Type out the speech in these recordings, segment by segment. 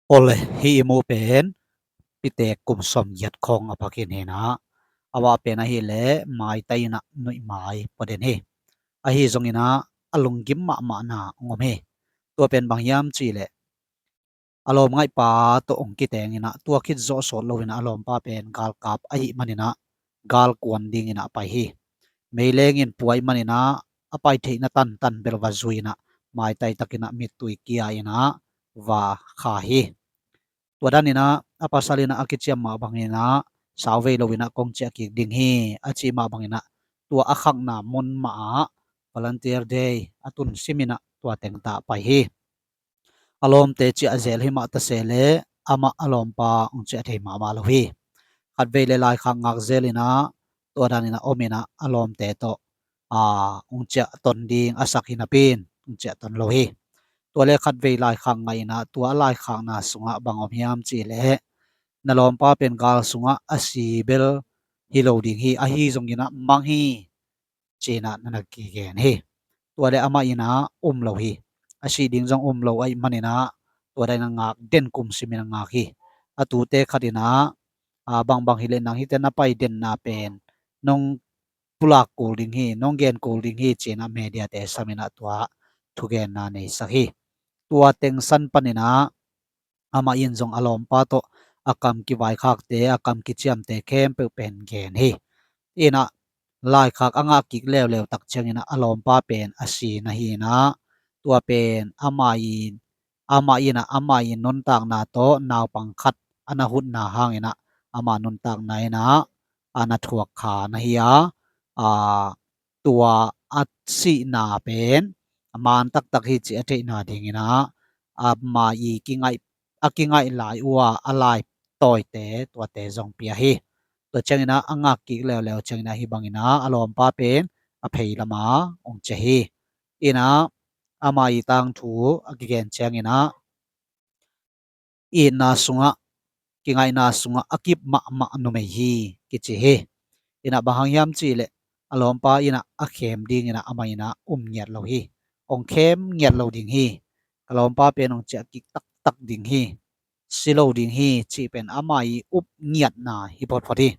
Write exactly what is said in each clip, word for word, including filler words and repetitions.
Ole, hih i mu pen pitek kum sawmgiat khawng a phakin hi inah, a vah pen ahih leh maitai inah nuihmai pua den hi. Ahi zong inah a lunggim mahmahna hong om hi. Tua pen bang hiam cih leh a lawm ngaihpa tawh hong kiteng inah tua khit zawh sawt lo inah a lawmpa pen galkap ahih man inah galkuan ding inah a pai hi. Meileng in pua ahih man inah a pai theihna tantan bel va zui inah maitai tak inah mittui kia inah va kha hi. Tua dan inah a pasal inah a kiciam mah bang inah sauvei lo inah kong ciah kik ding hi a cih mah bang inah tua a khakna mun mah ah Volunteer Day a tun sim inah tua teng tah pai hi. A lawmte ciah zel hi mah ta se leh amah a lawmpa hong ciah thei mahmah lo hi. Khatvei leh laikhak ngak zel inah tua dan inah om inah a lawmte tawh a hong ciah ton ding a sak hi napi in hong ciah ton lo hi. Tua leh khatvei laikhak ngah inah tua a laikhakna sungah bang om hiam cih leh na lawmpa pen gal sungah a si bel hi lo ding hi, ahi zong inah mang hi ci inah na na kigen hi. Tua leh amah inah um lo hi. A sih ding zong um lo ahih man inah tua dan inah ngak den kum sim inah ngak hi. A tute khat inah a bangbang hi leh nang hihte na pai denna pen nong pulak kul ding hi, nong gen kul ding hi ci inah mediate sam inah tua thugenna neisak hi. Tua teng san pan inah amah in zong a lawmpa tawh a kam kivaikhakte, a kam kiciamte khempeuh pen gen hi. Inah laikhak a ngah kik leuleu tak ciang inah a lawmpa pen a si na hi inah tua pen amah in, amah inah amah in nuntakna tawh naupang khat a na hutna hang inah ama nuntakna inah a na thuak kha na hi a, a tua a sihna pen a man taktak hi ci a theihna ding inah ama i kingaih, a kingaih lai uh a a lai tawite tuate zong pia hi. Tua ciang inah a ngak kik leuleu ciang inah hih bang inah a lawmpa pen a phei lamah hong ciah hi. Inah ama i tangthu a kigen ciang inah itna sungah, kingaihna sungah a kip mahmah numei hi kici hi. Inah bang hang hiam cih leh a lawmpa inah a khem ding inah amah inah um ngiat lo hi. Hong khem ngiat lo ding hi. Ka lawmpa pen hong ciah kik taktak ding hi, si lo ding hi cih pen ama i up ngiatna hi photphot hi.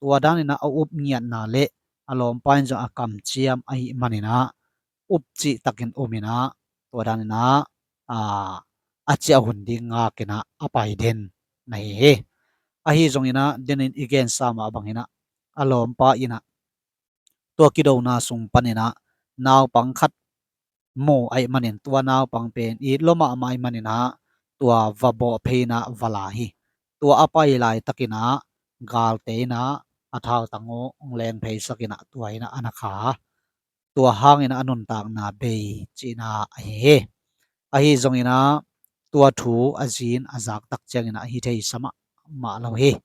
Tua dan inah a up ngiatna leh a lawmpa in zong a kamciam ahih man inah up cih takin um inah tua dan inah a ciah hun ding ngak inah a pai den na hi hi. Ahi zong inah denin i gensa mah bang inah a lawmpa inah tua kidona sung pan inah naupang khat mu ahih manin tua naupang pen it lua mahmah ahih man inah tua va bawh phei inah va la hi. Tua a pai laitak inah galte inah a thautang uh hong leng pheisak inah tua inah a na kha. Tua hang inah a nuntakna bei cihna ahi hi. Ahi zong inah tua thu a zi in a zak tak ciang inah hi thei sa mahmah lo hi.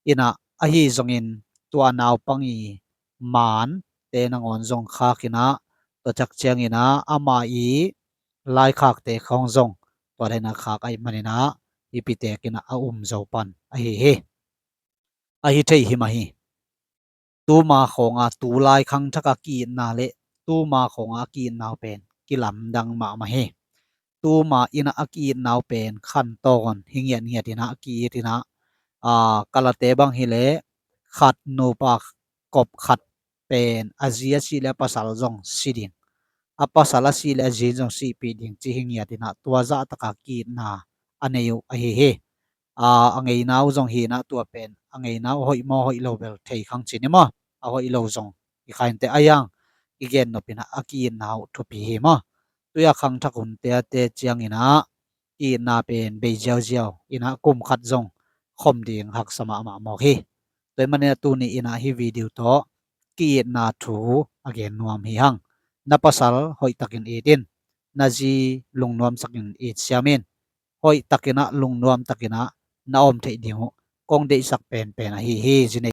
Inah ahi zongin tua naupang i mante nangawn zong khak inah tua tak ciang inah ama i laikhakte khawng zong tua dan inah khak ahih man inah hih pitek inah a um zo pan ahi hi. Ahi thei hi mah hi. Tuma khawnga tulai khangthak a ki-itna leh tuma khawnga a ki-itna uh pen kilamdang mahmah hi. Tuma inah a ki-itna uh pen khantawn hi ngiatngiat inah a ki-it inah, a, kalate bang hi leh khat nupa kop khat pen a zi a sih leh a pasal zong si ding, a pasal a sih leh a zi zong sihpih ding ci hi ngiat inah tua zahtak a ki-itna a nei uh ahi hi. A, a ngeina uh zong hi inah tua pen a ngeina uh hoih maw hoih lo bel thei khang cin i maw, a hoih lo zong i kha inteh a iang i gen nop inah a ki-itna uh thupi hi maw. Tui a khangthak hunte a te ciang inah ki-itna pen bei ziauziau inah kum khat zong khom ding haksa mahmah mawk hi. Tua ahih man inah tuni inah hih video tawh ki-itna thu a gen nuam hi hang. Na pasal hoih takin it in, na zi lungnuam takin it siam in. Hoih tak inah lungnuam tak inah na om theih ding uh kong deihsak penpen ahi hi. Zi nei